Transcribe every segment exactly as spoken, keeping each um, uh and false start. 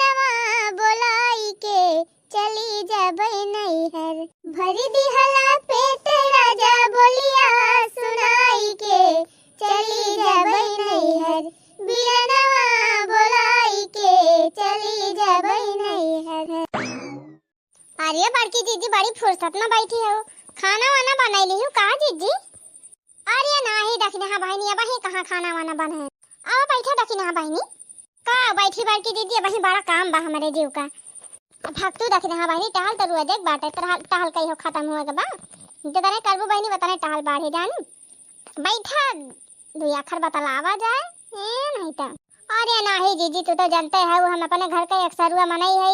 नवा बोलाई के चली जबै नैहर। भरी दिहला पेट राजा बोलिया सुनाई के चली जबै नैहर। बिरनवा बोलाई के चली जबै नैहर। अरे बड़की जीजी बड़ी फुर्सत में बैठी हो, खाना वाना बनाई ली हो का जीजी? अरे नाही दखिनहा बहिनी, अबहीं कहाँ खाना वाना बने है। आओ बैठा दखिनहा बहिनी। का बैठी बड़की दीदी, अबहीं बड़ा काम बा हमरे जीव का। अब भक्तू दखिनहा बहिनी, टहल तो रुआ देख बाटे, टहल, टहल कहियो खत्म हुए के बा। जतने करबू बहिनी, वतने टहल बाढ़े जानी। बैठा दुई अखर बतलावा जाए, ए नहीं तो। अरे नाही जीजी, तू तो जानते है, वो हम अपने घर के एकसरुआ मनई है,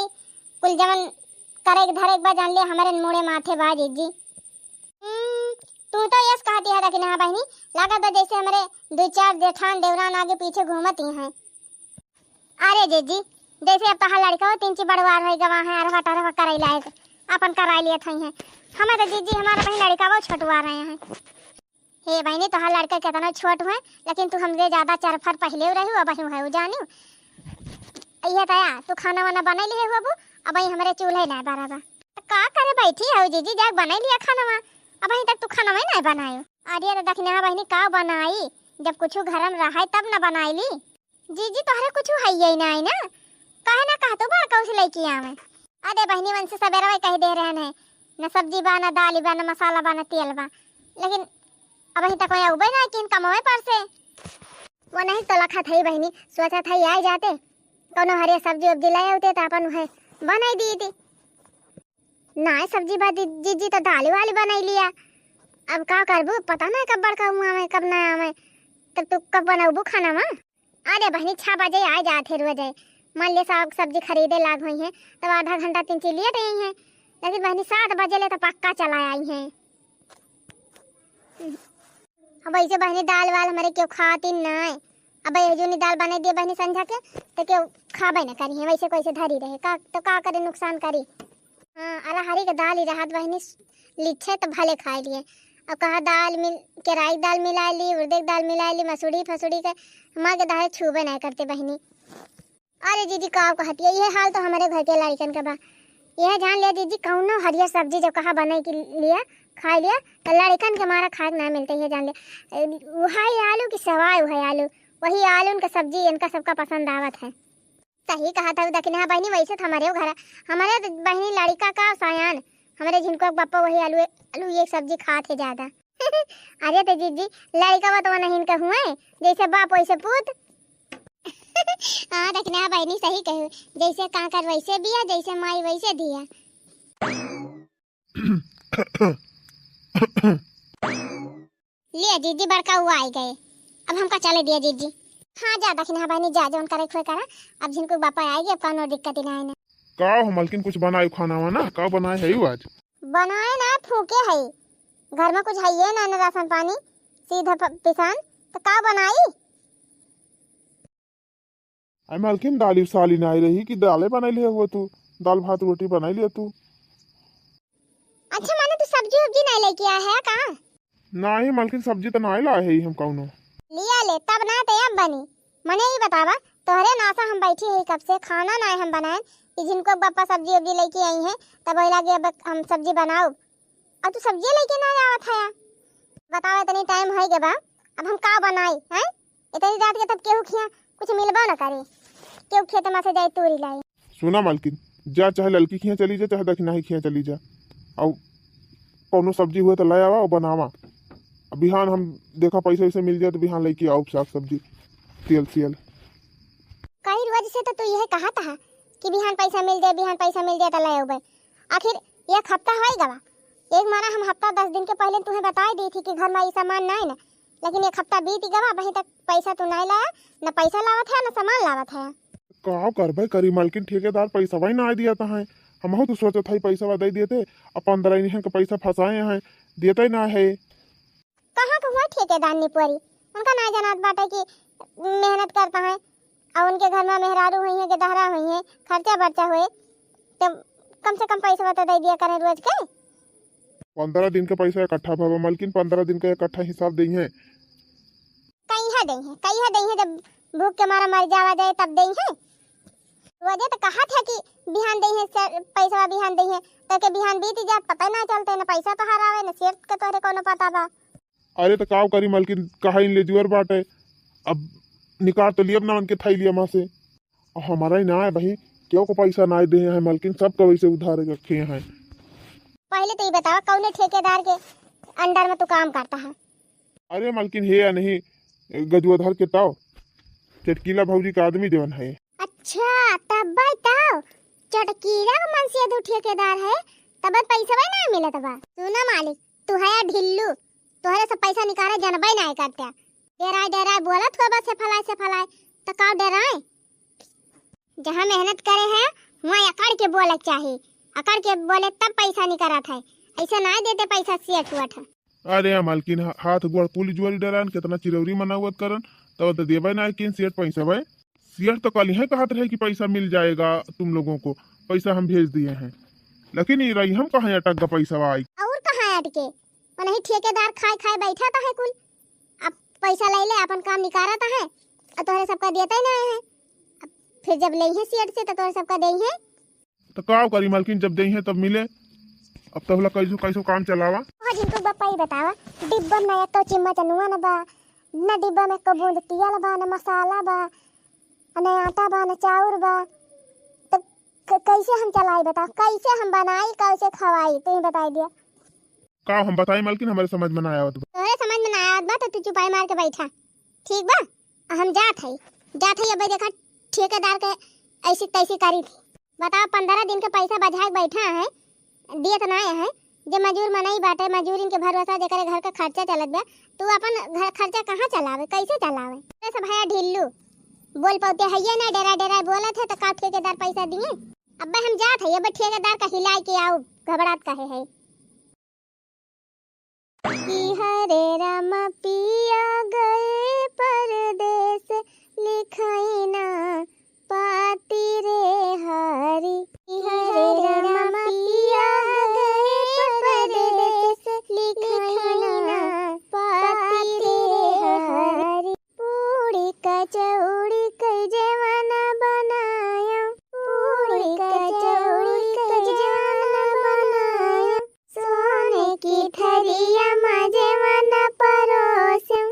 कुल जवन करे के धरे के बा जान ले, हमरे मुड़े माथे बा जीजी। हम्म, तू तो यस कहती है दखिनहा बहिनी, लागत बा जैसे हमरे दो चार जेठान देवरान आगे पीछे घूमती हैं। अरे जीजी, जैसे अब तहार लड़का हो तीन ची बड़वार हो गवा है, अरवा टरवा कराई लायक, अपन कराई लियत हई हैं। हमें तो जीजी हमारे बहिन लड़का वो छोटवा रहे हैं। हे बहिनी, तोहार लड़का केतना छोट हुए, लेकिन तू हमसे ज्यादा चरफर पहिले रही, अब हूँ है जानी। ये तया, तू खाना वाना बनाई लिहे हुआ बू, अब हमरे चूल्हे ना बराबर। तो का करे बैठी है जीजी, जाके बनाई लिया खाना, अब अभी तक तू खाना ना बनायो। अरे तो दखिनहा बहिनी का बनाई, जब कुछ घर में रहे तब ना बनाई ली। जीजी तोहरे कुछ है ही ना, काहे ना कहतो बड़का उसे लेके आवे। अरे बहिनी, मन से सवेरे वही कह दे रहे हैं, न सब्जी बा, न दाल बा, न मसाला बा, न तेल बा, लेकिन अबहीं तक वही उबे ना किन कमवे पर से। वो नहीं तो लखत है बहिनी, सोचत है आ जाते, कोनो हरिया सब्जी उब्जी ले आते तो अपन वह बनाई दी थी। ना सब्जी बा दी-, जीजी तो दाल वाली बनाई लिया। अब का करबू, पता ना कब बड़का हुआ आवे, कब ना आवे, तब तू कब बनाबू खाना मा? अरे बहिनी, छह बजे आ जात है रोज। मान ले साग सब्जी खरीदे लाग हुई हैं, तब आधा घंटा तीन चीज लेट आई हैं, लेकिन बहिनी सात बजे ले तो पक्का चला आई हैं। अब ऐसे बहिनी दाल वाल हमरे क्यों खाती ना है। अब ये जोनी दाल बना दिए बहिनी संझा के, तो क्यों खाबे ना करी है, वैसे कैसे धरी रहे का, तो का करे, नुकसान करी। हाँ, अरहरी के दाल ही रहत बहिनी, लिच्छे तो भले खाए लिए। अब कहा दाल मिल, केराई के दाल मिला ली, उड़द के दाल मिला ली, मसूरी फसूरी के, माँ के दाल छूबे नहीं करते बहिनी। अरे दीदी, का कहती है, ये हाल तो हमारे घर के लड़कन का बा। यह जान लिया दीदी, कौनो हरियर सब्जी जब कहा बने के लिए, खा लिया, तो लड़कन के मारा खाए के ना मिलते, ये जान लिया। ए, वही आलू की सवाई, वही आलू, वही आलू उनका सब्जी, इनका सबका पसंद आवत है। सही कहा था दखिनहा बहिनी, वैसे तो हमारे घर, हमारे तो बहिनी लड़का का सायान, हमारे झिनको के बप्पा वही आलू, आलू ये सब्जी खात है ज्यादा। अरे तो जीजी, लड़का वो तो नहीं इनका हुए, जैसे बाप वैसे पूत। हाँ दखिनहा बहिनी सही कहे, जैसे कांकर वैसे बिया, जैसे माई वैसे धिया। लिया जीजी, बड़का हुआ आई गए, अब हमका चले दिया जीजी। हाँ जा दखिनहा बहिनी जा, जौन करे खोए करा, अब झिनको बापा आई गए, अब कौनो दिक्कत ही ना है ना। का हो मलकिन, कुछ बनाए खाना वाना? का बनाए है आज? बनाए ना, फूके है, घर में कुछ है ये ना, ना राशन पानी, सीधा प-, पिसान, तो का बनाई? आई मलकिन, दाली साली नाई रही कि दाले बनाई लिया हुआ तू, दाल भात रोटी बनाई लिया तू। अच्छा, माने तू सब्जी उब्जी नहीं लेके आया है का? नहीं मलकिन, सब्जी तो नाई लाए है हम कौनो। लिया ले, तब ना ते अब बनी। मने ही बतावा, तोहरे नासा हम बैठी है कब से, खाना नाई हम बनाए, कि झिनको बापा सब्जी उब्जी लेके आई है, तब वही लागे अब हम सब्जी बनाओ। अब तू सब्जी लेके ना आवत है, बतावा इतनी टाइम हो गए बा, अब हम का बनाई हैं? इतनी रात के तब केहू खिया कुछ मिलबो न करे, केहू खेत में से जाए तोरी लाई। सुना मालकिन, जा चाहे ललकी खिया चली जा, चाहे दखिनाही खिया चली जा, और कौनो सब्जी हुए तो ले आवा और बनावा। अब बिहान हम देखा पैसा वैसा मिल जाए तो बिहान लेके आओ साग सब्जी, तेल सियल। कई रोज से तो तू यह कहा था कि बिहान पैसा मिल जाए, बिहान पैसा मिल जाए तो ले आवे। आखिर एक हफ्ता हो ही गवा। एक मारा हम हफ्ता दस दिन के पहले तुम्हें बताई दी थी कि घर में ये सामान नहीं ना, लेकिन एक हफ्ता बीत गवा, अबहीं तक पैसा तू नहीं लाया, न पैसा लावत है, न सामान लावत है। का करबे करी मालकिन, ठेकेदार पैसा वही ना दिया था है। हमहू तो सोचत है पैसा दे देते, अब पंद्रह इन्हें के पैसा फंसाए हैं, देते ना है। कहाँ के हुआ ठेकेदार निपुअरी? उनका ना जनात बाटे कि मेहनत करता है, और उनके घर में मेहरारू हुई है, गेदहरा हुई है, खर्चा बर्चा हुए, तो कम से कम पैसा तो दे दिया करें रोज के। पंद्रह दिन के पैसा इकट्ठा भवा मलकिन, पंद्रह दिन का इकट्ठा हिसाब दे हैं। कहिया दे हैं, कहिया दे हैं, जब भूख के मारा मर जावा जाए तब दे हैं। वजह तो कहा था कि बिहान देइहैं सर, पैसा बिहान देइहैं, तो के बिहान बीत जात, पता ही ना चलते, ना पैसा तोहार आवे, ना सेठ के तोहरे कोनो पता बा। अरे तो काव करी मलकिन, कहा इन ले जुअर बाटे, अब निकाल तो लियब ना उनके थैलिया मा से। अब हमारा ही ना है भाई, केहू को पैसा ना देहे हैं मलकिन, सबका वैसे उधार रखे हैं। पहले तो ये बतावा, कौने ठेकेदार के under में तू काम करता है? अरे मलकिन, हे या नहीं, गजुआधार के ताव, चटकीला भौजी का आदमी जवन है। अच्छा, तब बताओ, चटकीला का मनसेधू ठेकेदार है, तब पैसा ना मिलत बा। सुना मालिक, तू है ढिल्लू, तोहरे सब पैसा निकाले जनबे ना करत्या। डेराए डेराए बोलत हो बस, से फलाए से फलाए, तो का डेराए? जहाँ मेहनत करे है, वहाँ अकड़ के बोले के चाही, अकड़ के बोले तब पैसा निकलत है, ऐसे ना देते पैसा सेठ उठ। अरे मालकिन, हा-, हाथ गोड़ कुल जुआरी डरान, कितना चिरौरी मनावत करन, तब तो देबे ना किन सेठ पैसा बे। सेठ तो कल ही कहत रहे कि पैसा मिल जाएगा तुम लोगों को, पैसा हम भेज दिए हैं, लेकिन ये रही हम कहाँ अटक गा पैसा आई। और कहाँ अटके, वही ठेकेदार खाए खाए बैठा तो है कुल, अब पैसा ले ले अपन काम निकालता है, और तोहरे सबका देता ही नहीं है। अब फिर जब ले है सेठ से तो तोहरे सबका दे है। तो का करी मालकिन, जब देइहैं तब मिले। अब तबला कैसो कैसो काम चलावा। हाँ जिंटू बापा, ई बतावा, डिब्बा में ना एको चिम्मच नून बा, ना डिब्बा में एको बूंद तेल बा, ना मसाला बा, ना आटा बा, ना चाउर बा, तो क-, कैसे हम चलाई बताओ, कैसे हम बनाई, कैसे खवाई, तू ही बताई दिया। का हम बताई मालकिन, हमारे समझ में ना आवत बा। तोहरे समझ में ना आवत बा तो तू चुपाई मार के बैठा, ठीक बा? हम जात हई, जात हई। अब देखा ठेकेदार के ऐसी तैसी करी थी। बताओ, पन्द्रह दिन के पैसा बझाए के बैठा है, दियत ना है। जे मजूर मनई बाटे, मजूरिन के भरोसा जेकरे घर के खर्चा चलत बा, तू अपन घर खर्चा कहाँ चलावे, कैसे चलावे? अरे सब भैया ढिल्लू, बोल पौते हइये ना, डेरा डेरा बोलत है, तो का ठेकेदार पैसा दिए? अब्बे हम जात है, अब्बे ठेकेदार का हिलाए के आओ, घबरात काहे है? कि हरे राम पिया गए परदेस, लिखाई ना पाती रे हरी। कि हरे राम पिया गए परदेस, लिखाई ना पाती रे हरी। पूड़ी कचौड़ी कई जेवन बनाया, पूड़ी कचौड़ी कई जेवन बनाया। सोने की थरिया मा जेवन परोस्यू।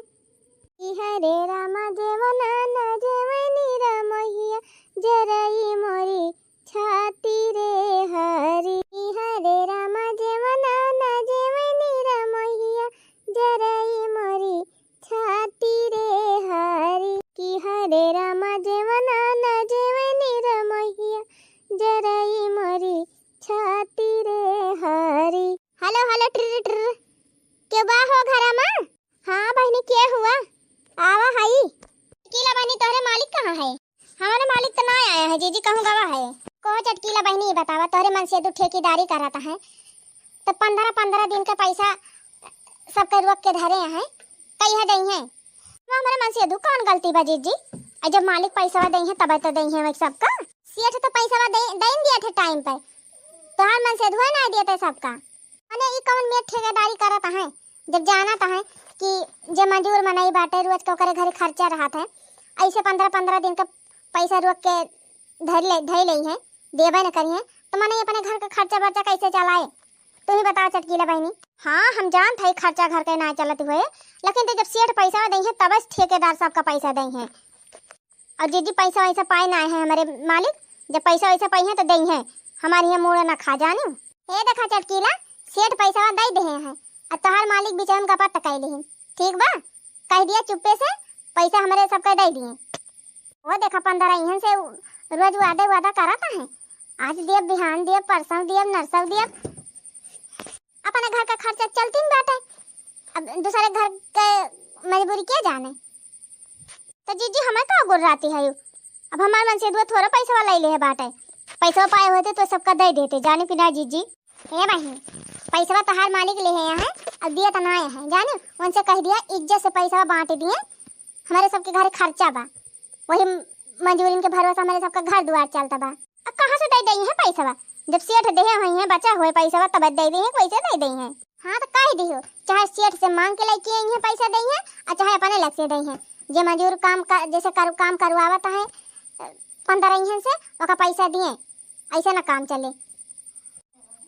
कि हरे राम जेवन न जेवनी रमहिया, जरई मोरी छाती रे हरी। कि हरे राम जेवन न जेवनी रमहिया, जरई मोरी छाती रे हरी। कि हरे राम जेवन न जेवनी रमहिया, जरई मोरी छाती रे हरी। हेलो, हेलो, ट्र, ट्र। के बा हो घरा मा? हाँ बहिनी, के हुआ? आवा हई। चटकीला बहिनी, तोहरे मालिक कहाँ है? हमारे मालिक तो ना आया है जीजी, कहूँ गवा है। कहो चटकीला बहिनी, बतावा, तोहरे मनसेधू ठेकेदारी करत है, तो पन्द्रह पन्द्रह दिन का पैसा सबके रोक के धरे हैं, कहिया दइहैं? वो हमारे मनसेधू कौन गलती बा जीजी? आ जब मालिक पैसा दइहैं तब तो दइहैं वही सबका। सेठ तो पैसा दे, दे दिया थे टाइम पे, तोहार मनसेधुआ ना दिए थे सबका। मने ई कौन मेर ठेकेदारी करत है, जब जानत है कि जे मजूर मनई बाटे, रोज के ओकरे घरे खर्चा रहत है, ऐसे पन्द्रह पन्द्रह दिन का पैसा रोक के धर ले, धर ले हैं, देबे न करिहैं, तो मने अपने घर का खर्चा बर्चा कैसे चलाए? तू ही बताओ चटकीला बहिनी। हाँ, हम जानत है खर्चा घर के ना चलत हुए, लेकिन तो जब सेठ पैसा दइहैं तब ठेकेदार सबका पैसा दइहैं। और जीजी पैसा वैसा पाए ना है हमारे मालिक, जब पैसा वैसा पाई है तो दइहैं, हमारे यहाँ मूड़ ना खा जानी। ए देखा चटकीला, सेठ पैसा दे दे हैं, और तोहार मालिक बिचारे गपत कैले हैं, ठीक बा? कह दिया चुप्पे से पैसा हमारे सबका दे दिए। वो देखा पन्द्रह इहन से रोज वादे वादा करत है, आज दियब, बिहान दियब, परसों दियब, नरसों दियब। अपने घर का खर्चा चलती न बाटे, अब दूसरे घर के मजबूरी के जाने। तो जीजी हमें का गुर्राती है, अब हमार मनसेधुआ थोड़ा पैसा वाला ही ले है बाटे, पैसा पाए होते तो सबका दे देते, जाने कि ना जीजी। ए बहिनी, पैसा तोहार मालिक ले है, अब दिया तो ना है, जाने उनसे कह दिया इज्जत से पैसा बांट दिए, हमारे सबके घर खर्चा बा, वही मजूरिन के भरोसा हमारे सबका घर दुआर चलता बा। अब कहाँ से दे दइहैं पैसवा? जब सेठ देहे होइहैं, बचा होए पैसवा, तब दे दइहैं, कैसे दे दइहैं? हाँ, तो कह दियो, चाहे सेठ से मांग के लेके अइहैं, पैसा दइहैं, और चाहे अपने लग से दइहैं। जे मजूर काम का, जैसे कर, काम करवावत है, पंद्रह इहन से ओका पैसा दिए, ऐसे ना काम चले।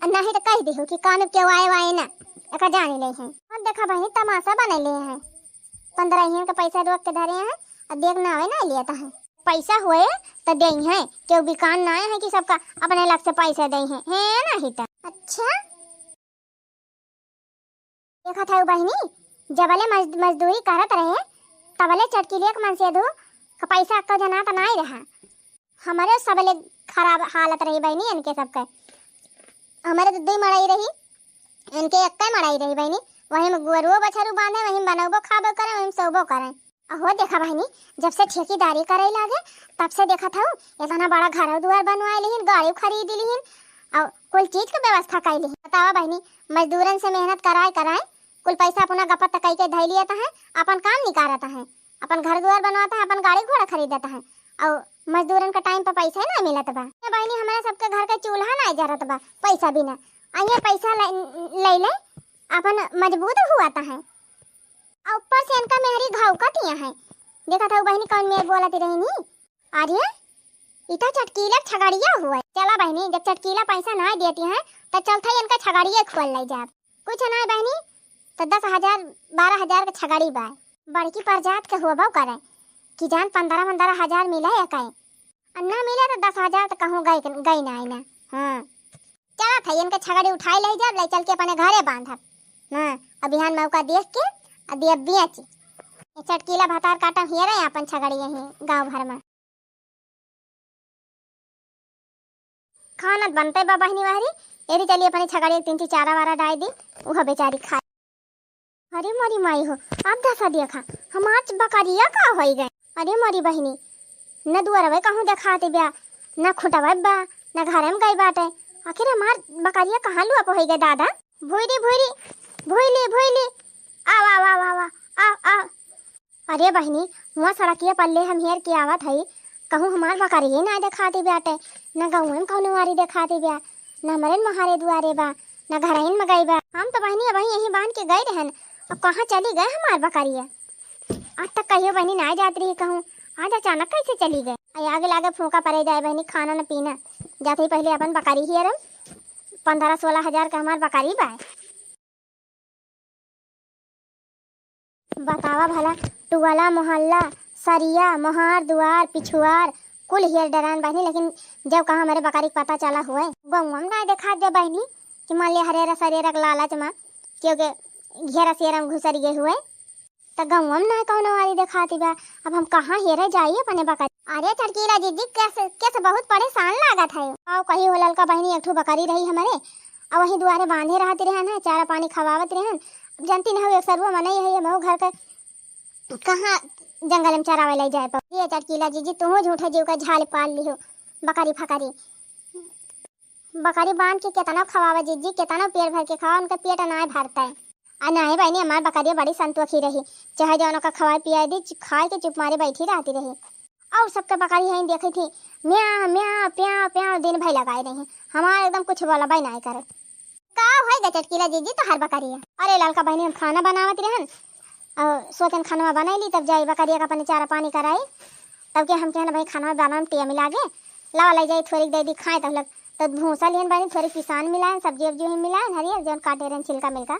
आ नहीं तो कह दिहु कि काम में केहू आए वाए ना, एका जाने ले हैं। और देखा बहिनी, तमाशा बने ले हैं, पंद्रह इहन का पैसा रोक के धरे हैं, और देख ना आवे ना लेता है। पैसा हुए तो दे हैं, केहू बिकान ना आए हैं कि सबका अपने लग से पैसा दे हैं, है ना ही तो। अच्छा, देखत है बहिनी, जबले मज-, मजदूरी करत रहे, तबले चटकीले के मन से दू क पैसा अक्को जना त नाई रहा। हमरे सबले खराब हालत रही बहिनी इनके सबके। हमरे तो दुई मड़ई रही, इनके एक्के मड़ई रही बहिनी। वही में गोरुओ बछरू बांधे, वही में बनौबो खाबो करे, वही में सोबो करे। अहो देखा बहिनी, जब से ठेकेदारी करे लागे, तब से देखत हूँ, इतना बड़ा घर दुआर बनवाए लिहिन, गाड़ी खरीद लिहिन, और कुल चीज के व्यवस्था कर लिहिन। बतावा बहिनी, मजदूरन से मेहनत कराए कराए कुल पैसा अपना गपत कई के धई लियत हैं, अपन काम निकारत हैं, अपन घर दुआर बनवात हैं, अपन गाड़ी घोड़ा खरीदत हैं, और मजदूरन के टाइम पर पैसा ही ना मिलत बा। ये बहिनी, हमारे सबके घर के चूल्हा ना जरत बा पैसा बिना। आ ये पैसा ले, ले, ले अपन मजबूत हुआत हैं। आ ऊपर से इनका मेहरी घाव का तिया है। देखत हऊ बहिनी, कौन मेर बोलत रहनी? अरे, ई तो चटकीला छगड़िया हुआ। चला बहिनी, जब चटकीला पैसा ना देती है, तो चलते इनका छगड़िया खोल ले जाब। कुछ ना बहिनी, तो दस हजार, बारह हजार के छगड़ी बा। बड़की परजात के होबो करे कि जान पंद्रह पंद्रह हजार मिले एकाए। आ ना मिले तो दस हजार तो कहूँ गई, गई ना, ना। हाँ, चला था इनके छगड़ी उठाई ले जाब, ले चल के अपने घरे बांधब। हाँ, अब बिहान मौका देख के आ दिया बेची। ये चटकीला भतार काटम हियरे अपन छगड़ी यहीं गाँव भर में। खाना बनते बा बहिनी बहरी, यदि चली अपने छगड़ी एक तीन ठी चारा वारा डाई दी, उहो बेचारी खाए। अरे मोरी माई हो, अब दसा देखा, हमार बकरिया का होई गए। अरे मोरी बहिनी, न दुअरवे कहूँ देखात ब्या, न खुटवे बा, न घरे में गई बाटे। आखिर हमार बकरिया कहाँ लुअप होई गए दादा? भुइरी, भुइरी, भुइली, भुइली, आव, आव, आव, आव, आव, आव। अरे बहिनी, हुआं सड़किया पल्ले हम हेर के आवत हई, कहूँ हमार बकरिये ना देखाती बाटे, न गौवे में कौनो वारी देखाती बा, न हमरे मोहारे दुआरे बा, न घरइन में गई बा। हम तो बहिनी अबहीं यहीं बांध के गई रहन, अब कहाँ चली गए हमार बकरिया? आज तक कहियो बहिनी ना जात रही कहूँ, आज अचानक कैसे चली गए? आ आगे लागे फूंका परे जाए बहिनी, खाना न पीना, जाते ही पहले अपन बकरी हेरम, पंद्रह सोलह हजार का हमार बकरी बा। बतावा भला, टुअला, मोहल्ला, सरिया, मोहार, दुआर, पिछुआर, कुल हेर डरान बहिनी, लेकिन जब कहाँ हमरे बकरी के पता चला हुए, गौवा में ना देखात बा बहिनी, कि मान लिया हरेरा सरेरा के लालच में, क्योंकि घेरा सेरा में घुसर गए हुए, त गौवा में ना कौनो वाली देखाती बा। अब हम कहाँ हेरे जाई अपने बकरी? अरे चटकीला जीजी, केस, केस बहुत परेशान लागत है। आओ कही हो ललका बहिनी, एक ठो बकरी रही हमरे, अब वही दुआरे बांधे रहत रहन है, चारा पानी खवावत रहन। अब जानती ना हो, एक सरुआ मनई है, ये मऊ घर के कहाँ जंगल में चरावे ले जाए पर। ये चटकीला जीजी, तू झूठे जीव का झाल पाल लिहो, बकरी फकरी। बकरी बांध के केतना खवावा जीजी, केतना पेट भर के खावा, उनका पेट नाय भरता है। आ नाय बहिनी, हमार बकरिया बड़ी संतोखी रही, चाहे जौन ओका खवाए पियाए दी, चु-, खाए के चुप मारे बैठी रहती रही। और सबके बकरी है देखी थी, म्याँ, म्याँ, प्याँ, प्याँ दिन भर लगाए रही। हमार एकदम कुछ बोला बई नाय करे। का होई गे चटकीला जीजी तोहार बकरिया? अरे ललका बहिनी, हम खाना बनावत रहन, और सोचन खाना बनाई ली, तब जाई बकरिया का अपने चारा पानी कराई। तब के हम कहन भाई खाना बनावे में टेम लागे, लावा ले जाई थोड़ी दे दी खाए, तब लग तो भूसा लिहन बहिनी, थोड़ी पिसान मिलायन, सब्जी उब्जी ही मिलायन, हरियर जौन काटे रहन छिलका मिलका,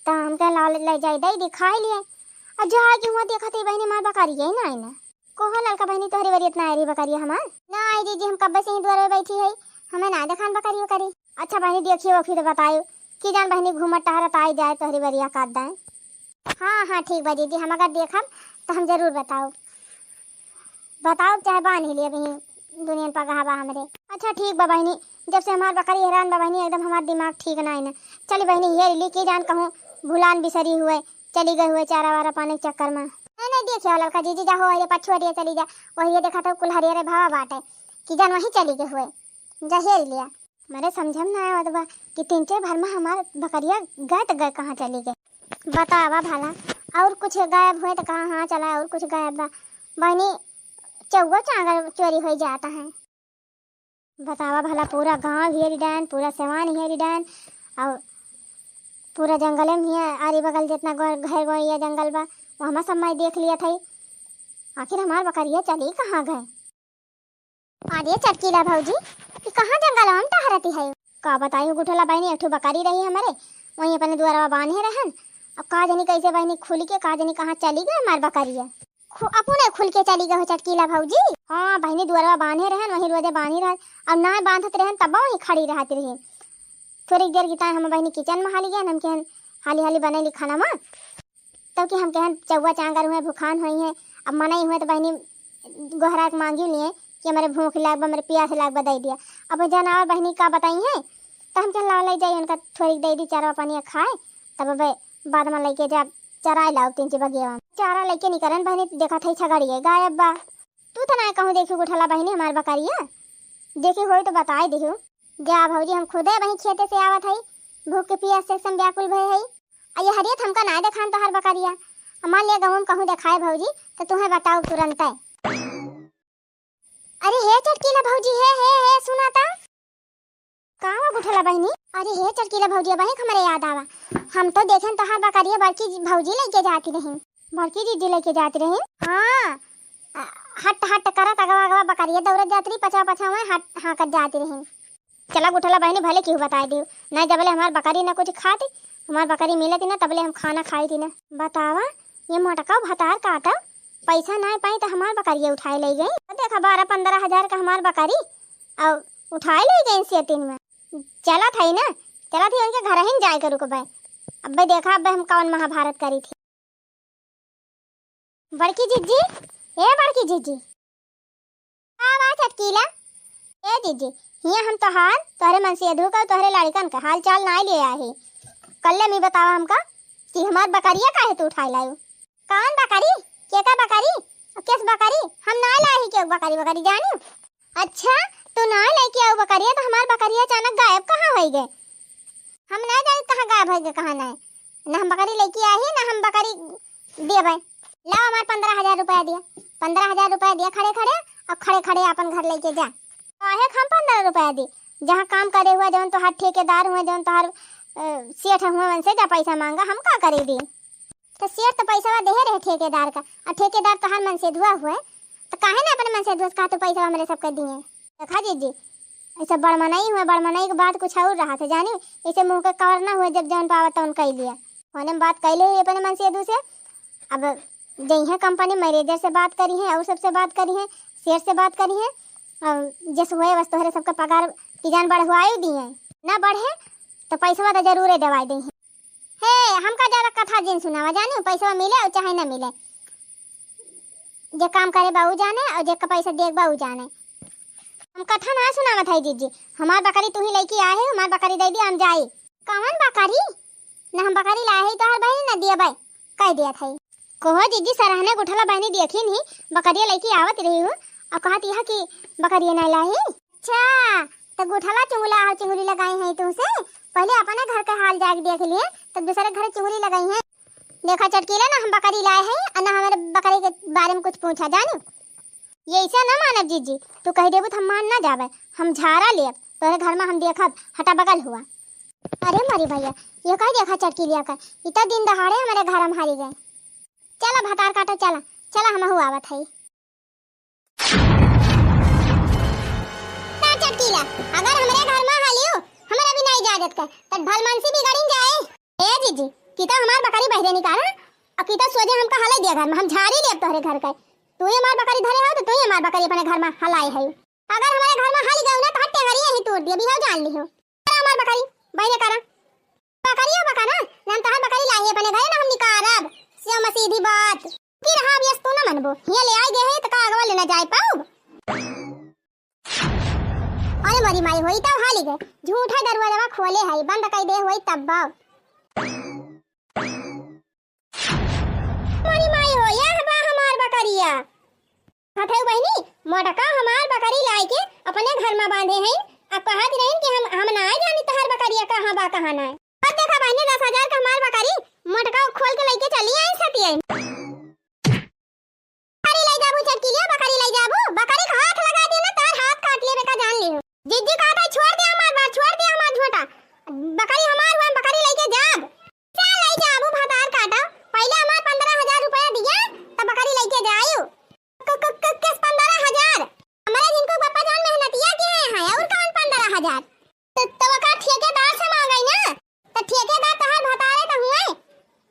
तो हम कहन लावा ले जाई दे दी खाए लिए। और जाए के हुआ देखा थे बहिनी, हमार बकरिया ही ना आई ना। कोहो ललका बहिनी, तोहरे बरी इतना आई रही बकरिया हमार? ना आई जीजी, हम कब्बे से ही दुआरे बैठी है, हमें ना देखान बकरी उकरी। अच्छा बहिनी, देखिए वो फिर बतायो कि जान बहिनी घूमत टहरत आई जाए तोहरी बरिया काट दाए। हाँ, हाँ, ठीक बा जीजी, हम अगर देखब तो हम जरूर बताओ, बताओ चाहे बांध ही लिए अभी दुनिया पगहा बा हमरे। अच्छा ठीक बा बहिनी, जब से हमार बकरी हेरान बा बहिनी, एकदम हमार दिमाग ठीक ना है ना। चली बहिनी, हेर ली कि जान कहूँ भुलान बिसरी हुए, चली गई हुए चारा वारा पाने के चक्कर में। नहीं, नहीं, देखिए ललका जीजी, जा हो अरे पछुआरिया चली जा, वही ये देखा था कुल हरियरे भावा बाटे कि जान वहीं चली गई हुए, जा हेर लिया। मरे समझम ना आवत बा कि तीन चार भर में हमार बकरिया गए त गए, कहाँ चली गए? बतावा भला, और कुछ गायब हुए त कहाँ, हाँ चला, और कुछ गायब बा। बहिनी, चौगो चांगर चोरी हो जाता है। बतावा भला, पूरा गांव हेरी डायन, पूरा सेवान हेरी डायन, और पूरा जंगले में ही आरी बगल जितना गो-, घर गोइया जंगल बा, वो हमार सब माई देख लिया था। आखिर हमार बकरिया चली कहाँ गए? अरे चटकीला भौजी, ई कहाँ जंगलवा में टहरती है? का बताई हो गुठला बहिनी, एक ठो बकरी रही हमरे, वहीं अपने दुआरवा बांधे रहन। अब का जानी कैसे बहिनी खुल के, का जानी कहाँ चली गई हमार बकरिया। खु-, अपने खुल के चली गई हो चटकीला भौजी। हाँ बहिनी, दुआरवा बांधे रहन, वहीं रोजे बांधी रहन, अब ना बांधत रहन तब वहीं खड़ी रहत रही। थोड़ी देर की ताई हम बहिनी किचन में हाली गए, हम कहन हाली हाली बनैली खाना में। तब कि हम कहन चौवा चांगर हुए, भुखान हुई है, अब मनई हुए तो बहिनी गोहरा के मांगी लिए कि हमरे भूख लाग बा, हमरे प्यास लाग बा, दे दिया। अब जनावर बहिनी का बताई है, तो हम कहन लावा ले जाई, उनका थोड़ी दे दी चारा पानी खाए, तब अब बाद में लेके जा चराए लाओ तीन बगिया में। चारा लेके निकरन बहिनी, देखत है छगड़िए गायब बा। तू तो ना कहूँ देखी गुठला बहिनी हमार बकरिया, देखी होई तो बताए दिहू। जा भौजी, हम खुदे वहीं खेते से आवत हई, भूख के पियास से एकदम व्याकुल भय हई। आ ये हरियत हमका ना देखान तोहार बकरिया। आ मान लिया गहूम कहूँ देखाए भौजी, तो तुम्हें बताओ तुरंत। अरे हे चटकीला भौजी, हे, हे, हे, सुना ता। का हो गुठला बहिनी? अरे हे चटकीला भौजी, अब हमरे याद आवा। हम तो देखेन तोहार बकरिया बड़की भौजी लेके जाती रही। बड़की जीजी लेके जाती रही? हाँ। अ, हट, हट करत अगवा, अगवा बकरिया दौड़त जाती रही, पछवा, पछवा में हट, हाँकत जाती रही। चला गुठला बहिनी, भले केहू बताए दियो, नहीं जबले हमार बकरी ना कुछ खाती, हमार बकरी मिलती ना, तबले हम खाना खाई थी ना। बतावा, ये मोटका भतार काटा, पैसा ना पाई तो हमार बकरिया उठाए ले गई। देखा, बारह पन्द्रह हजार का हमार बकरी, और उठाए ले गई से तीन में। चला था ही ना, चला थी उनके घर ही जाए के रुकबे। अब्बे देखा, अब्बे हम कौन महाभारत करी थी। बड़की जीजी, ए बड़की जीजी। का बा चटकीला? ए जीजी, हियां हम तोहार, तोहरे मनसेधू का, तोहरे लड़कन का हाल चाल नाई ले आए ही। कल्ले मी बतावा हमका कि हमार बकरिया काहे तू उठाए लायो? कौन बकरी? केका बकरी? केस बकरी? हम नाई लाए ही केहू बकरी, बकरी जानी? अच्छा, तू ना लेके आऊ बकरिया, तो हमार बकरिया अचानक गायब कहाँ होई गए? हम ना जानी कहाँ गायब होई गए, कहाँ ना। ना हम बकरी लेके आई ही, ना हम बकरी देबे। लाओ हमार पन्द्रह हजार रुपया दिया, पन्द्रह हजार रुपया दिया खड़े खड़े, और खड़े खड़े अपन घर लेके जा। काहे हम पन्द्रह रुपया दी? जहाँ काम करे हुआ, जौन तोहार ठेकेदार हुआ, जौन तोहार, अ, सेठ हुआ, उनसे जा पैसा मांगा, हम का करे दी? तो सेठ तो पैसवा देहे रहे ठेकेदार का, और ठेकेदार तोहार मनसेधुआ हुए, तो काहे ना अपने मनसेधुआ से कहा तू पैसवा हमरे सबके दिए? देखा जीजी, ऐसे बड़मनई हुए, बड़मनई के बात कुछ और रहा था जानी, ऐसे मुंह के कवर ना हुए, जब जौन पावा तौन कह लिया। फोने में बात कैले ही अपने मनसेधु से, अब जइहे कंपनी मैनेजर से बात करी है, और सबसे बात करी है, सेठ से बात करी है, और जस हुए बस तोहरे सबके पगार की जान बढ़वाई दी है, ना बढ़े तो पैसवा तो जरूरे देवाई दी है। हे, हमका ज्यादा कथा जिन सुनावा, जानी, पैसवा मिले और चाहे ना मिले, जे काम करे बा उ जाने और जेका पैसा देख बा उ जाने। हम कथा ना सुनावत है जीजी, हमार बकरी तू ही लेके आए है, हमार बकरी दे दी, हम जाई। कौन बकरी? ना हम बकरी लाए है तोहर बहिनी, ना दिए बाई, कह दिया था। कहो जीजी, सरहने गुठला बहिनी देखी नहीं, बकरिया लेके आवत रही हूँ, और कहत यह कि बकरिया ना लाए है। अच्छा, तो गुठला चुंगला और चुंगली लगाई है तुमसे, पहले अपने घर के हाल जाके देख लिए, तब दूसरे घर चुंगली लगाई है। देखा चटकीला, ना हम बकरी लाए हैं और ना हमारे बकरी के बारे में कुछ पूछा जानी। ये ऐसा ना मानब जीजी, तू कह देबू तो हम मान ना जाबे, हम झारा लेब, तोरे घर में हम देखब, हटा बगल हुआ। अरे मरी भैया, ये कह देखा चटकीलिया का, इतना दिन दहाड़े हमारे घर में हारी गए। चला भतार काटो, चला, चला हम आवत है। ना चटकीला, अगर हमरे घर में हालियो, हमरा बिना इजाजत के, तब भलमानसी बिगड़िन जाए। ए जीजी, की तो हमार बकरी बहरे निकाला, और की तो सोझे हमका हलाई दिया घर में, हम झारी लेब तोहरे घर के। तू ही हमार बकरी धरे हो, तो तू ही हमार बकरी अपने घर में हलाई है। अगर हमारे घर में हाली गयो ना, तो हट्टे करिए ही तोड़ दिए, बिहाव जान लिहो। करा हमार बकरी, बहरे करा। बकरी हो बका ना, ना हम तोहार बकरी लाई अपने घरे, ना हम निकारब। से सीधी बात। की रहा, अब यस तू ना मनबो। हिया ले आई गए है, तो का अगवा लेना जाए पाऊब? अरे मोरी माई होई, तब हाली गए। झूठा दरवाजा खोले है, बंद कर दे होई तब बाव। मोरी माई हो, यह बा हमार बकरिया। हथऊ बहिनी, मोटका हमार बकरी लाए के अपने घर में बांधे हैं। अब कहत रहीन कि हम, हम ना जानी तहार बकरिया कहाँ बा, कहाँ ना। अब देखा बहिनी, दस हजार का हमार बकरी मोटका खोल के लेके चली आई सती आई। बकरी ले जाबू चटकीलिया, बकरी ले जाबू, बकरी का हाथ लगा दियो ना, तार हाथ काट लेबे का जान लियो। जिज्जी कहत है, छोड़ दे हमार बात, छोड़ दे हमार झोटा, बकरी हमार हुआ, हम बकरी लेके जाब। चल ले जाबू भतार काटा, पहले हमार पन्द्रह हजार रुपया दिया, तब बकरी लेके जायू। क-, क-, क-, किस पन्द्रह हजार? हमारे जिनको पापा जो यार, तो, तो ओका ठेकेदार से मांगई ना, तो ठेकेदार तोहार भतारे तो हुए,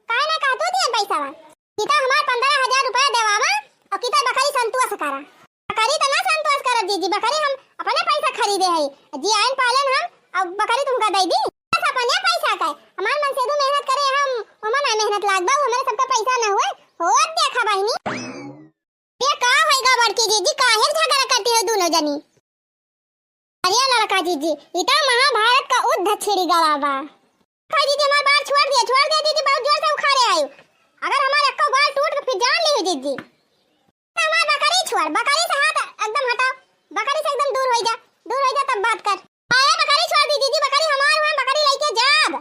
काहे ना कहतू दिए पैसा बा? कि तो हमार पन्द्रह हजार रुपया देवावा और कि तो बकरी संतोष करा। बकरी तो ना संतोष करब जीजी, बकरी हम अपने पैसा खरीदे हई, जियान पालन हम, अब बकरी तुमका दे दी। बस अपने पैसा का, हमार मनसेधू मेहनत करे, हम ओमा ना मेहनत लाग बा, हमरे सबका पैसा ना हुए, होत देखा बहिनी। ये का होइगा बड़की जीजी, काहे झगड़ा करती हो दोनों जनी? अरे लड़का जीजी, इता महाभारत का युद्ध छिड़ी गवा बा। का जीजी, हमार बाल छोड़ दिया, छोड़ दिया जीजी, बहुत जोर से उखाड़े आयु। अगर हमार एक्को बाल टूट के फिर जान लियो जीजी। हमार बकरी छोड़, बकरी से हाथ एकदम हटाओ, बकरी से एकदम दूर हो जा, दूर हो जा तब बात कर। अरे बकरी छोड़ दी जीजी, बकरी हमार हुए, बकरी लेके जाब।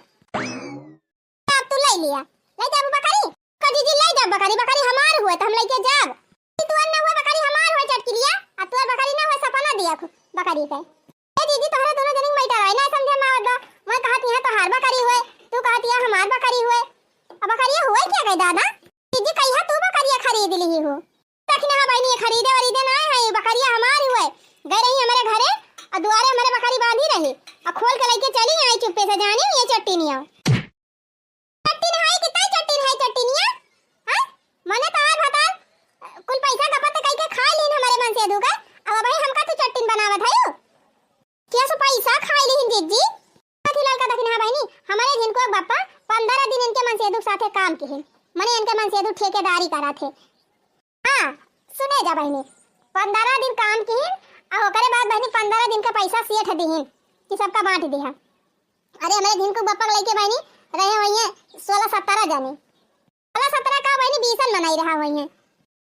अब तू ले लिया, ले जाब बकरी। का जीजी ले जाब बकरी, बकरी हमार हुए तो हम लेके जाब। ई तोर ना हुए बकरी हमार हुए चटकिलिया, आ तोर बकरी ना हुए सपना दिया खु-, बकरी के। ए जीजी तोहरे दोनों जनी के मैटर है ना समझे में आवत बा। मैं कहत यहाँ तोहार बकरी हुए, तू कहत यहाँ हमार बकरी हुए। अब बकरिया हुए क्या गए दादा? जीजी कहिया तू बकरिया खरीद लिही हो? देखी ना बहिनी, ये खरीदे वरीदे ना है, ये बकरिया हमार हुए। गए रही हमारे घरे, और दुआरे हमारे बकरी बांधी रही, और खोल के लेके चली आई चुप्पे से, जानी ये चट्टी नहीं आओ। चट्टिन है, कितना चट्टिन है, चट्टिनिया? हाँ? मने तोहार भतार कुल पैसा गपत कई के खा लीन हमारे मनसेधू का, अब भाई हमका तू चट्टिन बनावत है यू? क्या सो पैसा खा लीन जीजी? कथी ललका दखिन, हाँ बहिनी, हमारे झिनको बप्पा पन्द्रह दिन इनके मनसेधू के साथे काम किहिन, मने इनके मनसेधू ठेकेदारी करा थे। हाँ, सुने जा बहिनी, पन्द्रह दिन काम किहिन, आ ओकरे बाद बहिनी पन्द्रह दिन का पैसा सेठ दिहिन कि सबका बांट दिहा। अरे, हमरे झिनकू बप्पा के लइके बहिनी रहे होइहें सोलह सत्रह जने। सोलह सत्रह का बहिनी बीसन मनई रहा होइहें।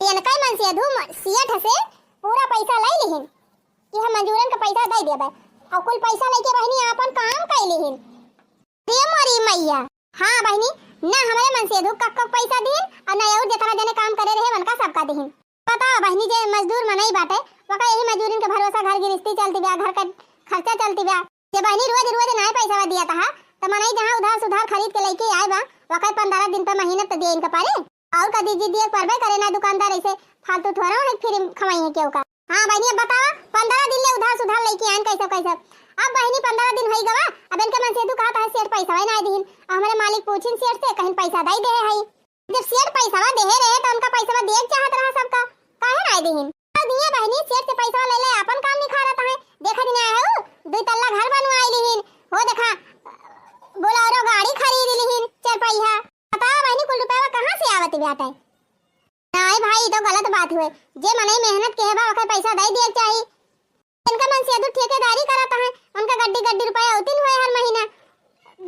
इनका ही मनसेधू म-, सेठ से पूरा पैसा लइ लिहिन कि हम मजूरन का पैसा दइ देबे। अउर कुल पैसा लइके बहिनी आपन काम कइ लिहिन। रे मोरी मइया। हाँ बहिनी, ना हमरे मनसेधू कक्को पैसा दिहिन अउर ना अउर जेतना जने काम करे रहे उनका सबका दिहिन। बतावा बहिनी, जे मजदूर मनई बाटे, ओका यही मजूरिन के भरोसा घर गिरस्ती चलती बा, घर का खर्चा चलती बा। जे बहिनी रोज रोज नाय पैसा दिया तहा, त मनई जहाँ उधार सुधार खरीद के लइके आए बा, ओका पन्द्रह दिन पे महीना त दिए इनका पारे। अउर कदी जी दिए परबे करे ना, दुकानदार ऐसे फालतू थोड़ा है फिर खवाई है केहू का। हाँ बहिनी, अब बतावा, पन्द्रह दिन ले उधार सुधार लइके आएन कैसे कैसे। अब बहिनी पन्द्रह दिन होई गवा, अब इनके मनसेधू कहा तहा सेठ पैसा ना दिहिन। अब हमरे मालिक पूछिन सेठ से, कहिन पैसा दइ देहे है। जब सेठ पैसवा देहे रहे, त उनका पैसवा देक चाहत रहा सबका, काहे नाय दिहिन? त दिए बहिनी, सेठ से पैसवा ले ले, आपन काम निखारत हैं। देखा दिन आए हो, दुई तल्ला घर बनवाई लिहिन, हो देखा, बोलेरो गाड़ी खरीद लिहिन, चार पहिया। बतावा बहिनी, कुल रुपया कहाँ से आवत बाटे? नाय भाई, ई तो गलत बात हुए। जे मनई मेहनत के है बा, ओकर पैसा दे दिए के चाही। इनका मनसेधू ठेकेदारी करत हैं, उनका गड्डी गड्डी रुपया उतिन हुए हर महीना।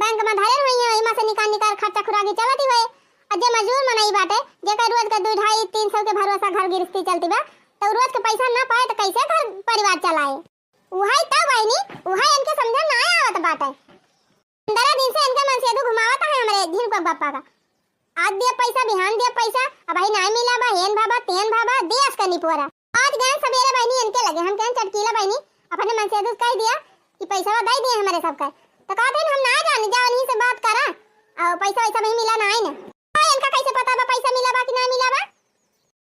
बैंक में धरे हुए हैं, वही में से निकाल निकाल खर्चा खुराकी चलती हुए। और जे मजूर मनई बाटे, जेकर रोज का दो ढाई तीन सौ के भरोसा घर गिरस्ती चलती बा, तो रोज के पैसा ना पाए तो कैसे घर परिवार चलाए? उहाई तो बहिनी, उहाई इनके समझ में ना आवत बाटे। पन्द्रह दिन से इनके मनसेधू घुमावत है हमरे झिनका बप्पा का। आज दिया पैसा, बिहान दिया पैसा, अबही नाय मिला बा, हेन भाबा, तेन भाबा, दियास का निपोरा। आज गए सबेरे बहिनी इनके लगे, हम कहन चटकीला बहिनी, अपने मनसेधू से कह दिया कि पैसा दे दिए हमरे सबका। तो कहते हैं, "हम ना जाने, जा उन्हीं से बात करा, और पैसा वैसा भी मिला ना है ना।" तो इनका कैसे पता बा पैसा मिला बा कि ना मिला बा?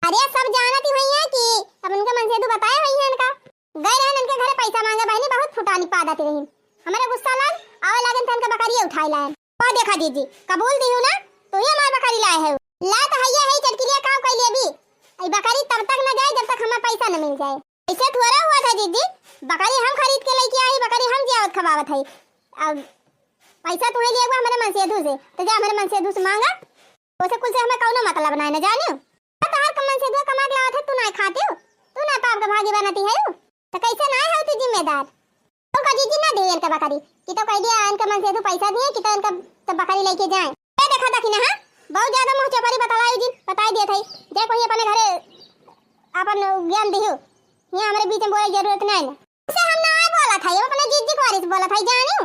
अरे सब जानत ही हुई है कि अब उनके मनसेधू बताए हुई है इनका। गए रहन इनके घरे पैसा मांगे बहिनी, बहुत फुटानी पादत रही। हमरे गुस्सा लाग, आवे लागन त इनका बकरिए उठाए लायन। ओ देखा जीजी, कबूल दिहू ना, तू ही हमार बकरी लाए है। ला तो हैया है चटकिलिया काम कर लिए भी। ई बकरी तब तक न जाए जब तक हमार पैसा न मिल जाए। ऐसे थोड़ा हुआ था जीजी, बकरी हम खरीद के लेके आई, बकरी हम जियावत खवावत है। अब पैसा तू ही लिए हमरे मनसेधू से, तो जा हमरे मनसेधू से मांगा। ओसे कुल से हमें कौनो मतलब ना है, न जानियो। तोहार क मनसेधुआ कमा के लावत है, तू नाय खातियो, तू नाय पाप के भागी बनती है, तो कैसे नाय है तू जिम्मेदार? तो का जीजी ना दे इनका बकरी, कि तो कह दिया इनका मनसेधु पैसा दिए, कि तो इनका तो बकरी लेके जाए। ए देखा देखी ना, हाँ? बहुत ज्यादा मुँह चोपड़ी बतलायु जी, बताई दिए थे, जे कोई अपने घरे अपन ज्ञान दिहु, यहाँ हमरे बीच में बोले जरूरत नहीं ना। उसे हम ना बोला था, ये अपने जीजी के बारे से बोला था, जानियो।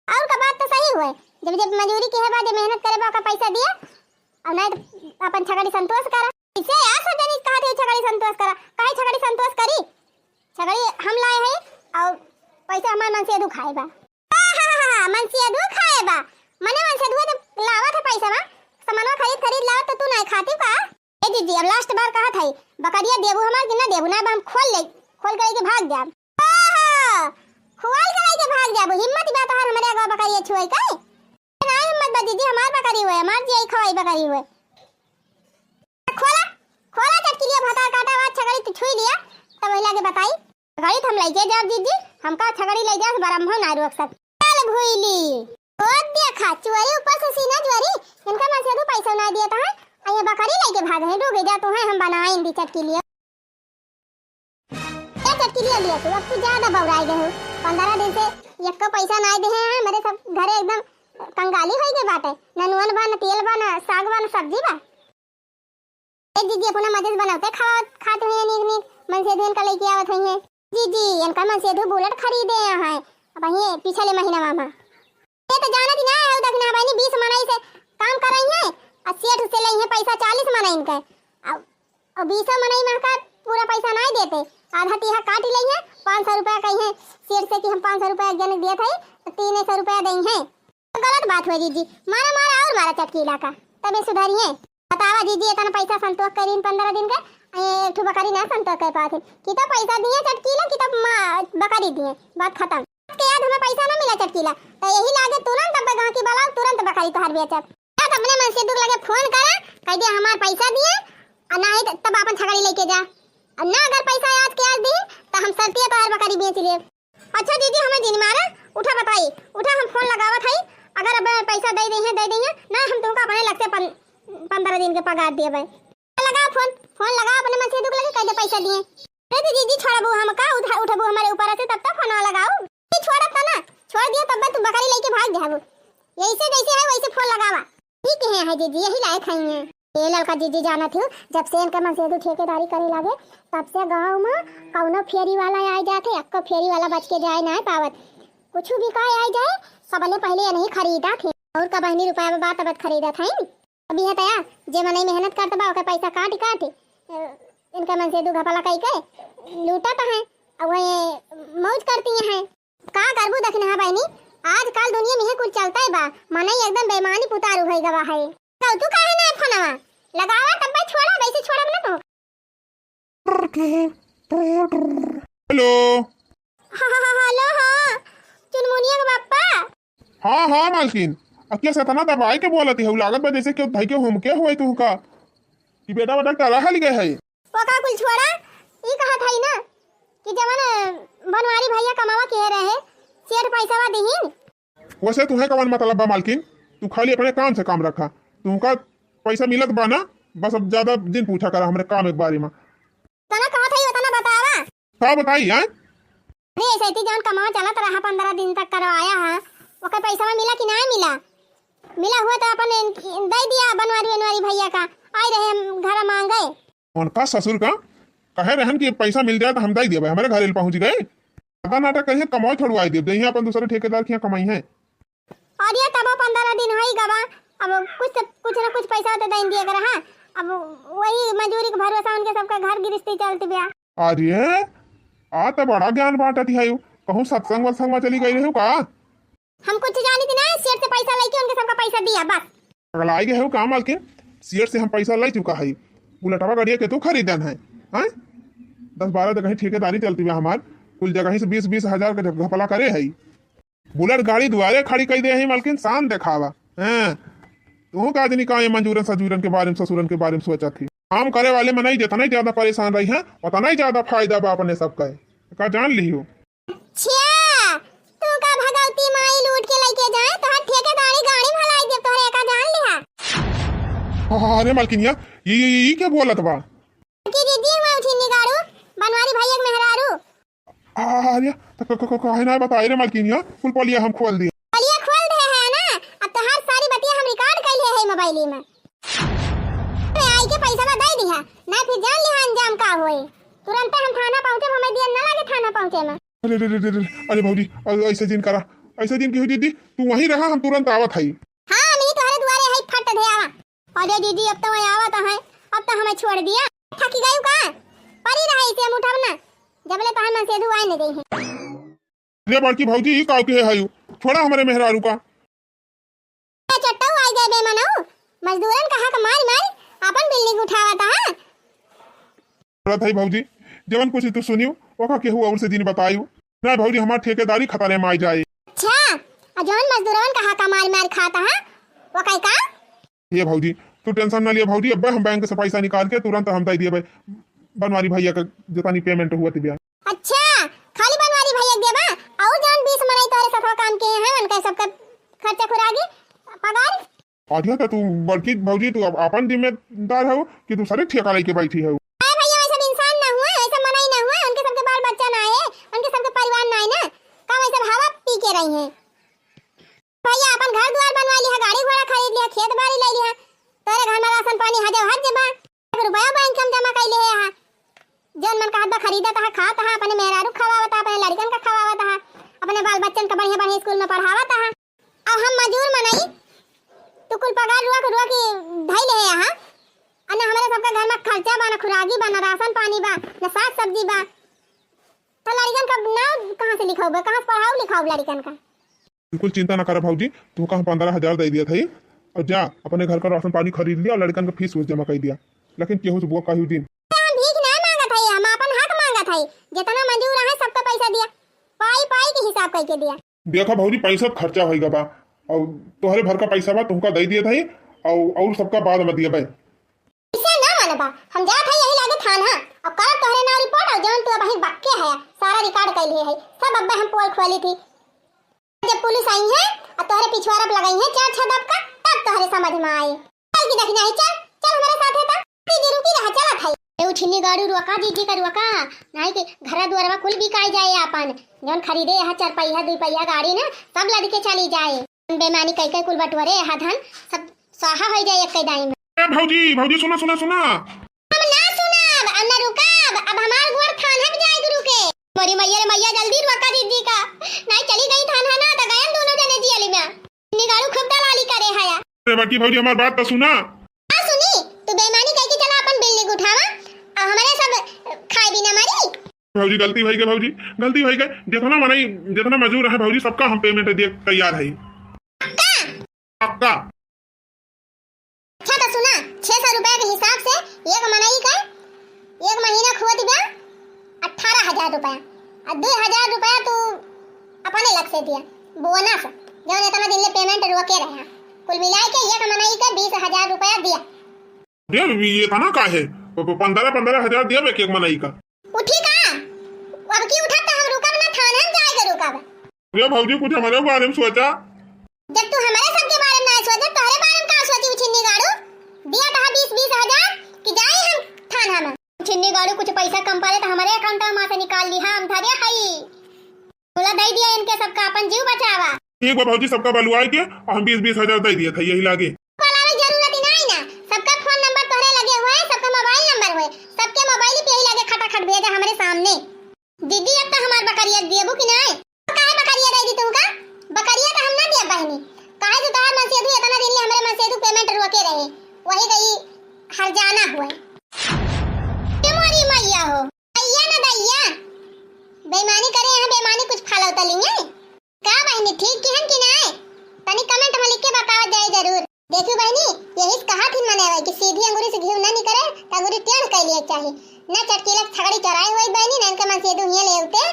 और का बात तो सही हुए, जब, जब मजूरी के है बा, जब मेहनत करे बा, ओका पैसा दिया, और नहीं तो अपन छगड़ी संतोष करा। इसे यार सब जनी कहा थे छगड़ी संतोष करा, काहे छगड़ी संतोष करी? छगड़ी हम लाए हैं और पैसा हमार मनसेधु खाए बा। आहाहा, मनसेधु खाए बा, मने मनसेधु जब लावा था पैसा बा, सामानवा खरीद खरीद लावा तो तू नहीं खाती का? ए जीजी, अब लास्ट बार कहा था, बकरिया देबू हमार कि ना देबू, ना अब हम खोल ले, खोल के लेके भाग जाब। आहा, खोल के लेके भाग होई काहे? नाहीं हिम्मत बा दीदी, हमार बकरी होई, हमार जियई खवाई बकरी होई। खोला, खोला चटकिलिया भतार काटा आवाज छगड़ी तू छुई लिया, तब वही लागे बताई। छगड़ी त हम लइके जाब दीदी, हमका छगड़ी लइ जास बरम्हो ना रोक सक। चल भुइली। ओ देखा, चोरी ऊपर से सीना चोरी, इनका मनसेधू पैसा ना दिया था, आ ये बकरी लइके भागे हैं, डूबे जा तू है, हम बनाइन दी चटकिलिया। ए चटकिलिया लिया तू, अब तू ज्यादा बौराई गए हो। पन्द्रह दिन से एक्को पैसा ना दे हैं, मेरे सब घरे एकदम कंगाली होई गए बाटे, न नून बा, न तेल बा, न साग बा, न सब्जी बा। ए दीदी, अपना मजे से बनावते खावत, खात हुई है नीक नीक, मनसेधुन का लइके आवत हुई है। दीदी, इनका मनसेधु बुलेट खरीदे हैं, अब ये पिछले महीना मामा। ये तो जानत ही ना है, दखिना बहनी बीस मनई से काम कर रही है, और सेठ से लई है पैसा चालीस मनई इनके। अब, अब बीसों मनई में का पूरा पैसा नहीं देते, आधा तीहा काट लई है, पाँच सौ रुपया कही है सेठ से कि हम पाँच सौ रुपया एक जने दिए थे, तो तीन सौ रुपया दई है। गलत बात हुआ जीजी, मारा, मारा और मारा चटकीला का, तबे सुधरिए। बतावा जीजी, इतना पैसा संतोष करीन पन्द्रह दिन के, ए, एक ठो बकरी ना संतोष कर पाथिन। कि तो पैसा दिए चटकीला, कि तो मा-, बकरी दिए, बात खत्म। के याद हमें पैसा ना मिला चटकीला, तो यही लागे तुरंत अब गाँव की बलाओ, तुरंत बकरी तोहार बेचब। तब अपने मनसेधु लगे फोन करा, कह दिया हमार पैसा दिए, और ना ही तब अपन छगड़ी लेके जा, और ना अगर पैसा आज के आज दी, तो हम सरतिया तोहार बकरी बेच लेब। अच्छा दीदी, हमें जिन मारा, उठा बताई, उठा, हम फोन लगावत हई, अगर अब पैसा दे दइहें, दे दइहें, ना हम तुमका अपने लग से पन-, पन्द्रह दिन के पगार देबे। लगाओ फोन, फोन लगाओ अपने मनसेधु के लगे, कह दे पैसा दिए। अरे तो दीदी छोड़बू हमका, उठा-, उठबू हमारे ऊपर से, तब तो फोन लगाओ। ये छोड़ब त ना, छोड़ दियो तब तू बकरी लेके भाग जाबू। यही से जैसे है वैसे फोन लगावा। ठीक है, है जीजी, यही लायक है ये। ए ललका जीजी जानत हूँ, जब से इनका मनसेधु ठेकेदारी करे लागे, तब से गाँव में कौनो फेरी वाला आए जात है, एक्को फेरी वाला बच के जाए ना पावत। कुछ भी का आए जाए, सबले पहले ये नहीं खरीदा थे। और का बहनी रुपया में बात अब खरीदा था ही। अभी है तया, जे मनई मेहनत करत बा, ओके पैसा काट काट, अ, इनका मनसेधु घपला कई के लूटत हैं, अब वही मौज करती हैं। का करबू दखिनहा बहनी, आजकल दुनिया में यह कुल चलता है बा, मनई एकदम बेईमानी पुतारू होई गवा है। तो तू काहे ना फोनवा लगावा, तब छोड़ा, वैसे छोड़ा ना तो। हेलो। हाँ, हाँ, हाँ, हेलो, हाँ, चुनमुनिया के पापा। हाँ, हाँ, मालकिन, अकिया से इतना दबाई के बोलत है, लागत बा जैसे केहू धई के हुमके हुए तुहका, कि बेटा, बेटा, टरा हल गए है। ओका कुल छोड़ा, ई कहत हई ना कि जवन बनवारी भैया कमावा के रहे, सेठ पैसावा दिहिन। वैसे तुहे कवन मतलब बा मालकिन, तू खाली अपने काम से काम रखा। तुहका पैसा मिलत बा ना, बस अब ज्यादा जिन पूछा करा हमरे काम के बारे में। तना कहत हई उतना बतावा। का बताई, हैं? अरे, ऐसे ही जवन कमावा चलत रहा, पन्द्रह दिन तक करवाया है, ओकर पैसा मिला कि ना मिला? मिला हुआ तो अपन दे दिया बनवारी, बनवारी भैया का, आई रहे हम घर मांगे। उनका ससुर का कहे रहन कि पैसा मिल जाए तो हम दे देबे, हमारे घरे पहुंच गए। ज्यादा नाटक करिए, कमाई छोड़वाई देब, जइहे अपन दूसरे ठेकेदार के यहाँ कमाई है। और ये तबो पन्द्रह दिन होई गवा, अब कुछ तो, कुछ ना कुछ पैसा तो दे दिया कर, हाँ। अब वही मजूरी के भरोसा उनके सबका घर गृहस्थी चलत बा। अरे, आ तो बड़ा ज्ञान बांटत है, कहूँ सत्संग वत्संग में चली गई रहे का? हम कुछ जानित ना, सेठ से पैसा लेके उनके सबका पैसा दिया बस। पगलाई गए हो का मालकिन? सेठ से हम पैसा ले चुका है, बुलेटवा गड़िया के तू खरीदन है, हैं? दस बारह जगह ठेकेदारी चलती बा हमार, कुल जगह से बीस बीस हजार के घपला करे है। बुलेट गाड़ी दुआरे खड़ी कई दे है मालकिन, शान देखावा, हैं? तू का जनी का ये मंजूरन सजूरन के बारे में, ससुरन के बारे में सोचत ही? काम करे वाले मनई जितना ज्यादा परेशान रही हैं, उतना ही ज्यादा फायदा बा अपने सबका। का जान लियो। अच्छा, तू का भगवती माई लूट के लेके जाए, तोहर ठेकेदारी गाड़ी भलाई दे, तोहरे का जान लिहा। अरे मलकिनिया, ये, ये, ये, ये क्या बोलत बा? कि दीदी हुआ उठी निगारू, बनवारी भैया के मेहरारू। अरे, तो क-, क-, क-, काहे ना बताए रे मलकिनिया, कुल पलिया हम खोल दिए। पलिया खोल दे है ना, अब तोहार सारी बतिया हम रिकॉर्ड कर ले है मोबाइल में। अरे आई के पैसा दे दिहा, ना फिर जान लिहा अंजाम का होए। तुरंत हम थाना पहुँचे, हमें दिया ना लगे थाना पहुँचे में। अरे, अरे, अरे, अरे, अरे भौजी, अरे ऐसे जिन करा, ऐसे जिन की हुई दीदी, तू वहीं रहा, हम तुरंत आवत हई। हाँ, हम ही तोहरे दुआरे हई, फट दे आवा। अरे दीदी, अब तो वहीं आवत है, अब तो हमें छोड़ दिया। थकी गयू का? परी रहा इसे हम उठाव ना, जबले तोहर मनसेधू आए न देहे। रे बड़की भौजी, ई काव के है यू? छोड़ा हमरे मेहरारू का। ए चट्टऊ आई गए बेमनऊ, मजदूरन कहा का मारी मारी अपन बिल्डिंग उठावत है। छोड़ा थई भौजी, जवन कुछ तू सुनियो, ओका केहू और से जिन बतायू। ना भौजी, हमार ठेकेदारी खतरे में आई जाए। अच्छा, अउ जौन मजदूरवन का हका मार मार खाता है, वो कहीं का? ये भौजी, तू tension ना लिया भौजी, अब्बे हम बैंक से पैसा निकाल के तुरंत हम दे दिए भाई बनवारी भैया का जितनी payment हुआ थी ब्याह। अच्छा, खाली बनवारी भैया के देबा? और जौन बीस मनई तोरे सथवा काम किहे हैं, उनका सबका खर्चा खुरागी, पगार? अच्छा, तो तू बड़की भौजी, तू अब आपन जिम्मेदार हो कि तू सारे ठेका लेके बैठी हो? अरे भैया, वैसे इंसान ना हुए, वैसे मनई ना हुए, उनके सबके बाल बच्चा ना आए, उनके सबके परिवार ना आए ना, का वैसे हवा पी के रही हैं? भैया, अपन घर दुआर बनवा लिहा, गाड़ी घोड़ा खरीद लिहा, खेत बाड़ी ले लिहा, तोरे घर में राशन पानी हजो हज बा, एक रुपया बैंक हम जमा कर लिहे हा, जौन मन कहत बा खरीदत हा, खात हा, अपने मेहरारू खवावत हा, अपने लड़कन का खवावत हा, अपने बाल बच्चन का बढ़िया बढ़िया स्कूल में पढ़ावत हा। अब हम मजूर मनई, तू कुल पगार रुआ के, रुआ के धई ले हा, अने हमारे सबका घर में खर्चा बा, ना खुरागी बा, ना राशन पानी बा, ना साग सब्जी बा, तो लड़कन का नाम कहाँ से लिखाओ बा, कहाँ से पढ़ाओ लिखाओ लड़कन का? बिल्कुल चिंता ना करा भौजी, तुहका हम पन्द्रह हजार दे दिया था, और जा अपने घर का राशन पानी खरीद लिया, लड़कन का फीस वीस जमा कर दिया, लेकिन केहू से बुआ काहे दिन। हम भीख ना मांगत हई, हम अपन हक मांगत हई। जितना मजूर है सबका पैसा दिया, पाई पाई के हिसाब करके दिया। देखा भौजी, पैसा खर्चा होइगा बा, और तोहरे भर का पैसा बा, तुहका दे दिया था, और, और सबका बाद में दिया भाई। इसे ना मानबा, हम जात हई यही लागे थाना, और करब तोहरे नाम रिपोर्ट, और जौन तू अबहीं बक्के है, सारा रिकॉर्ड कर लिए है, सब अब्बे हम पोल खोली थी। जब पुलिस आई है और तोहरे पिछुआरा पे लगाई है चार छह दबका, तब तोहरे समझ में आए। चल की देखी नहीं, चल, चल हमारे साथ है ता। दीदी रुकी रहा, चलत है। ए उछिन्नी गाड़ू, रोका दीदी का, रोका, नहीं कि घरा दुआरवा कुल बिकाई जाए आपन। जौन खरीदे यहाँ चार पहिया, दुई पहिया गाड़ी ना, सब लद के चली जाए। बेमानी कई कई कुल बटुअरे यहाँ धन, सब स्वाहा हो जाए एक दाई में। ए भौजी, भौजी सुना, सुना, सुना। हम ना सुनब, अब ना रुकब, अब हमार गोड़ थाना पे जाए गुरु के। मोरी मैया रे मैया, जल्दी रोका दीदी का। नहीं चली गई थाना ना, तो गयन दोनों जने जेल में। निगारू खूब दलाली करे हया। अरे बाकी भौजी हमार बात तो सुना। हाँ सुनी, तू बेईमानी कह के चला अपन बिल्डिंग उठावा, और हमारे सब खाए बिना मरी। भौजी गलती भई गए, भौजी गलती भई गए। जितना मनई, जितना मजूर है भौजी, सबका हम payment दिए तैयार है। पक्का? पक्का। अच्छा तो सुना, छह सौ रुपया के हिसाब से एक मनई का एक महीना खोत बा अठारह हजार रुपया, और दो हजार रुपया तू अपने लग से दिया, बोनस, जौन इतना दिन ले payment रोके रहा, कुल मिला के एक मनई का बीस हजार रुपया दिया। देव, ये इतना का है? प-, प-, पन्द्रह, पन्द्रह हजार देव एक, एक मनई का। उठी का? अब की उठत तो हम रुकब ना, थाना में जाए के रुकब। अरे भौजी, कुछ हमारे बारे में सोचा। जब तू हमारे सबके बारे में ना सोचे, तोहरे बारे में का सोची उछिन्नी गाड़ू? दिया तहा बीस, बीस हजार कि जाई हम थाना में। उछिन्नी गाड़ू, कुछ पैसा कम पड़े तो हमारे account में से निकाल ली, हम धरे हई। बोला दे दिया इनके सबका, अपन जीव बचावा। ठीक बा भौजी, सबका बलुआए के हम बीस, बीस हजार दे दिया था यही लागे। बोलावे जरूरत ही नहीं ना, सबका phone number तोहरे लगे हुए, सबका mobile number हुए, सबके mobile पे यही लागे खटाखट भेजा हमरे सामने। दीदी, अब तो हमार बकरिया देबू कि नाय? काहे बकरिया दे दी तुमका? बकरिया तो हम ना दिया बहनी। काहे तू तोहार मनसेधु इतना दिन ले हमरे मनसेधु payment रोके रहे, वही गई हरजाना हुए। ए मोरी मैया हो, दैया ना दैया। बेईमानी करे यहाँ, बेईमानी कुछ फलौता लिये। का बहनी, ठीक किहन कि नाय? तनी comment में लिख के बतावा जाए जरूर। देखियो बहनी, यही से कहा थी मने कि सीधी अंगुरी से घी ना निकले, तो अंगुरी टेढ़ कर लिए चाही। ना चटकीला छगड़ी चराई हुई बहनी, ना इनके मनसेधु हियाँ ले उते,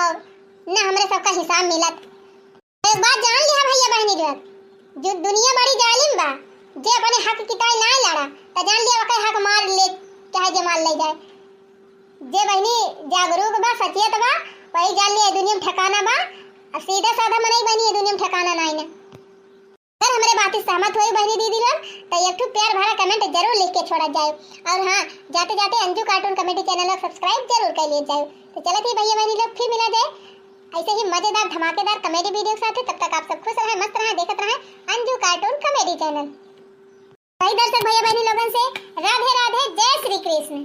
और ना हमरे सबका हिसाब मिलत। एक बात जान लिहा भैया बहनी लोग, जो दुनिया बड़ी जालिम बा, जे अपने हक की ताई ना लड़ा, तो जान लिहा ओकर हक मार ले, चाहे जे मार ले जाए। जे बहनी जागरूक बा, सचेत बा, वही जान लिहा दुनिया में ठिकाना बा। अब सीधा साधा मनई बहनी ये दुनिया में ठिकाना नाई ना। अगर हमरे बात से सहमत हुई बहनी दीदी लोग, तो एक ठो प्यार भरा comment जरूर लिख के छोड़ा जाए। और हाँ, जाते जाते अंजू cartoon comedy channel को subscribe जरूर कर लिया जाए। तो चलत ही भैया बहनी लोग, फिर मिला जाए ऐसे ही मजेदार धमाकेदार comedy video के साथ। तब तक आप सब खुश रहें, मस्त रहें, देखत रहें अंजू cartoon comedy channel। भाई दर्शक भैया बहनी लोगन से राधे राधे, जय श्री कृष्ण।